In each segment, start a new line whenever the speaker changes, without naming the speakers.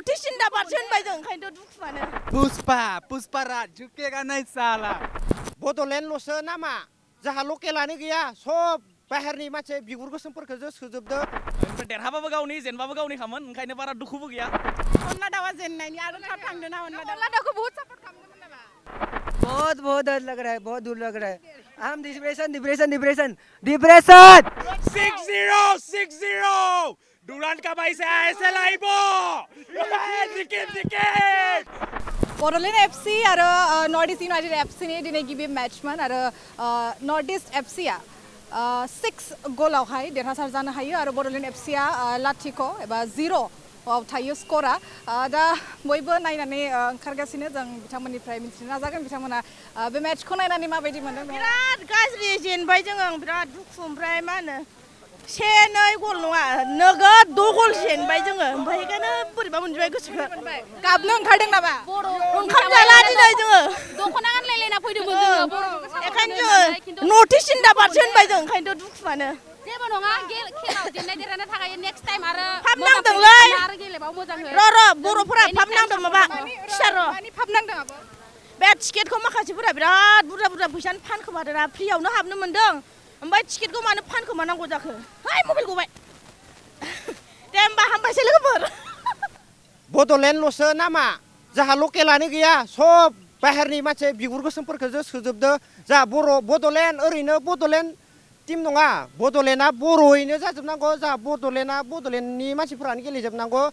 notice इन दा बारसो होनबाय जों ओंखायनोथ' दुखुआनो
पुष्पाराज झुकेगा नहीं साला
बड'लेण्डल'सो नामा जाहा लकेलानो गैया सब बाहेरनि मानसि बिगुर गोसोमफोरखौ जो सोजोबदो
देरहाबाबो गावनि जेनबाबो गावनि खामोन ओंखायनो बारा दुखुबो गैया
अनलादावा जेननायनि आरो थाब थांदों ना अनलादावखौ बहुत सापर्ट खालामदोंमोन नामा
बहुत डर लग रहा है बहुत दूर लग रहा है हम depression
6-0 Duran ka ba isa ऐसे लाइबो दिके
बड'लेण्ड एफसी आरो नर्थ इस्ट इउनाइटेड एफसीनि दिनै गिबि मेचमोन आरो नर्थ इस्ट एफसीआ 6 गलावहाय देरहासार जानो हायो आरो बड'लेण्ड एफसीआ लाथिख' एबा 0 आव थायो स्करा दा बयबो नायनानै ओंखारगासिनो जों बिथांमोननिफ्राय मिथिनो नाजागोन बिथांमोना बे मेचखौ नायनानै माबायदि मोनदों बिराद गाज्रि जेनबाय जों बिराद दुखु ओमफ्राय मा होनो 2 गल नङा नोगोद 6 गल जेनबाय जोङो ओमफ्राय बेखायनो बोरैबा मोनबाय गोसोखौ गाबनो ओंखारदों नामा ओंखाम जाला दिनै जोङो दख'ना गानलायलायना फैदोंमोन जोङो बेखायनो जोङो नर्थ इस्ट इन दा बारसो होनबाय जों ओंखायनोथ' दुखुआनो
जेबो नङा खेलाव जेननाय देरहानो थाखाय नेक्स्ट टाइम आरो
फाब नांदोंलै
आरो गेलेबाव मोजाङै
र' बर'फोरा फाब नांदों माबा फिसा र' फाब नांदों आबो बे टिकेटखौ माखासेफोरा बिराद बुरजा फैसानि फानखोमादोंना फ्रियावनो हाबनो मोनदों ओमफ्राय टिकेटखौ मानो फानखोमानांगौ जाखो है मबाइल गबाय दे होमबा हामबायसै लोगोफोर
बड'लेण्डल'सो नामा जाहा लकेलानो गैया सब बाहेरनि मानसि बिगुर गोसोमफोरखौ जो सोजोबदो जाहा बड'लेण्ड ओरैनो बड'लेण्ड टीम नङा बड'लेण्डआ बर'यैनो जाजोबनांगौ जाहा बड'लेण्डआ बड'लेण्डनि मानसिफोरानो गेलेजोबनांगौ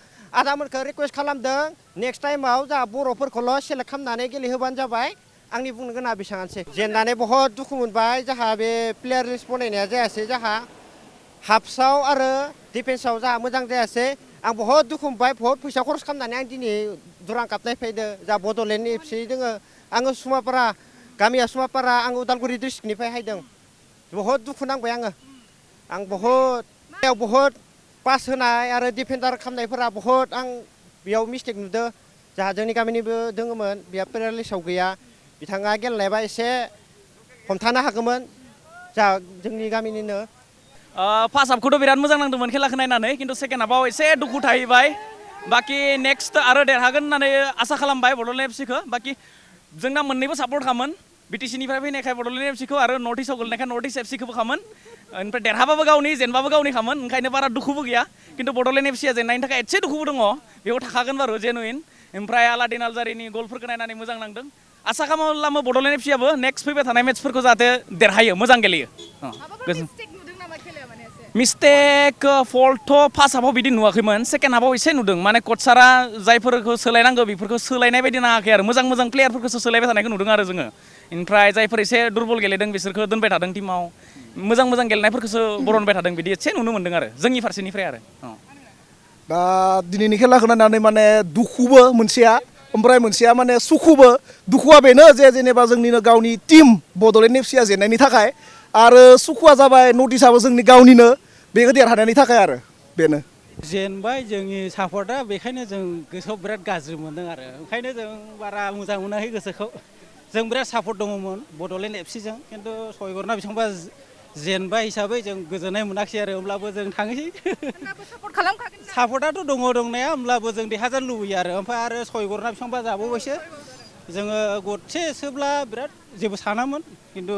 आदामोनखौ रिकुवेस्ट खालामदों नेक्स्ट टाइमाव जाहा बर'फोरखौल' सेलेक्ट खालामनानै गेलेहोबानो जाबाय आंनि बुंनो गोनाङा बेसेबांसै जेननानै बहुत दुखु मोनबाय जाहा बे प्लेयार लिस्ट बनायनाया जायासै जाहा हाफ्सआव आरो डिफेन्सआव जाहा मोजां जायासै आं बहुत दुखु मोनबाय बहुत फैसा खरस खालामनानै आं दिनै दुरां काप नायफैदो जाहा बड'लेण्डनि एफसि दोङो आङो सुमापारा गामिया सुमापारा आं उदालगुरि डिस्ट्रिक्टनिफ्राय हायदों बहुत दुखु नांबाय आं बहुत पास होनाय आरो डिफेन्डार खालामनायफोरा बहुत आं बेयाव मिस्टेक नुदों जाहा जोंनि गामिनिबो दोङोमोन बेहा प्लेयार लिस्टआव गैया बिथाङा गेलेनायबा एसे हमथानो हागौमोन जाहा जोंनि गामिनिनो
फार्स्ट हाफखौथ' बिराद मोजां नांदोंमोन खेलाखौ नायनानै खिन्थु सेकेन्ड हाफाव एसे दुखु थाहैबाय बाखि नेक्स्ट आरो देरहागोन होननानै आसा खालामबाय बड'लेण्ड एफसिखौ बाखि जोंना मोननैबो सापर्ट खामोन बिटिसिनिफ्राय फैनायखाय बड'लेण्ड एफसिखौ आरो नर्थ इस्टआव गोलैनायखाय नर्थ इस्ट एफसिखौबो खामोन ओमफ्राय देरहाबाबो गावनि जेनबाबो गावनि खामोन ओंखायनो बारा दुखुबो गैया खिन्थु बड'लेण्ड एफसिया जेननायनि थाखाय एसे दुखुबो दङ बेयाव थाखागोन बारु जेनुइन ओमफ्राय आलादिन आलजारिनि गलफोरखौ नायनानै मोजां नांदों आसा खालामो बड'लेण्ड एफसियाबो नेक्स्ट फैबाय थानाय मेचफोरखौ जाहाथे देरहायो मोजां गेलेयो मिस्टेक फल्टथ' फार्स्ट हाफाव बिदि नुवाखैमोन सेकेन्ड हाफाव एसे नुदों माने कचारा जायफोरखौ सोलायनांगौ बेफोरखौ सोलायनाय बायदि नाङाखै आरो मोजां प्लेयारफोरखौसो सोलायबाय थानायखौ नुदों आरो जोङो ओमफ्राय जायफोर एसे दुरबल गेलेदों बिसोरखौ दोनबाय थादों टीमाव मोजां गेलेनायफोरखौसो बरनबाय थादों बिदि एसे नुनो मोन्दों आरो जोंनि फारसेनिफ्राय आरो
दा दिनैनि खेलाखौ नायनानै माने दुखुबो मोनसेया ओमफ्राय मोनसेया माने सुखुबो दुखुआ बेनो जे जेनेबा जोंनिनो गावनि टीम बड'लेण्ड एफसिया जेननायनि थाखाय आरो सुखुआ जाबाय नटिसआबो जोंनि गावनिनो बेखौ देरहानायनि थाखाय आरो बेनो
जेनबाय जोंनि सापर्टआ बेखायनो जों गोसोआव बिराद गाज्रि मोनदों आरो ओंखायनो जों बारा मोजां मोनाखै गोसोखौ जों बिराद सापर्ट दङमोन बड'लेण्ड एफसिजों खिन्थु सयगरना बेसेबांबा जेनबाय हिसाबै जों गोजोननाय मोनाखै आरो होमब्लाबो जों थांनोसै सापर्टआथ' दङ दंनाया होमब्लाबो जों देरहाजानो लुबैयो आरो ओमफ्राय आरो सयगरना बेसेबांबा जाबावबायसो जोङो गरसेसोब्ला बिराद जेबो सानामोन खिन्थु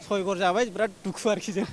6 गल जाबाय बिराद दुखु आरोखि जों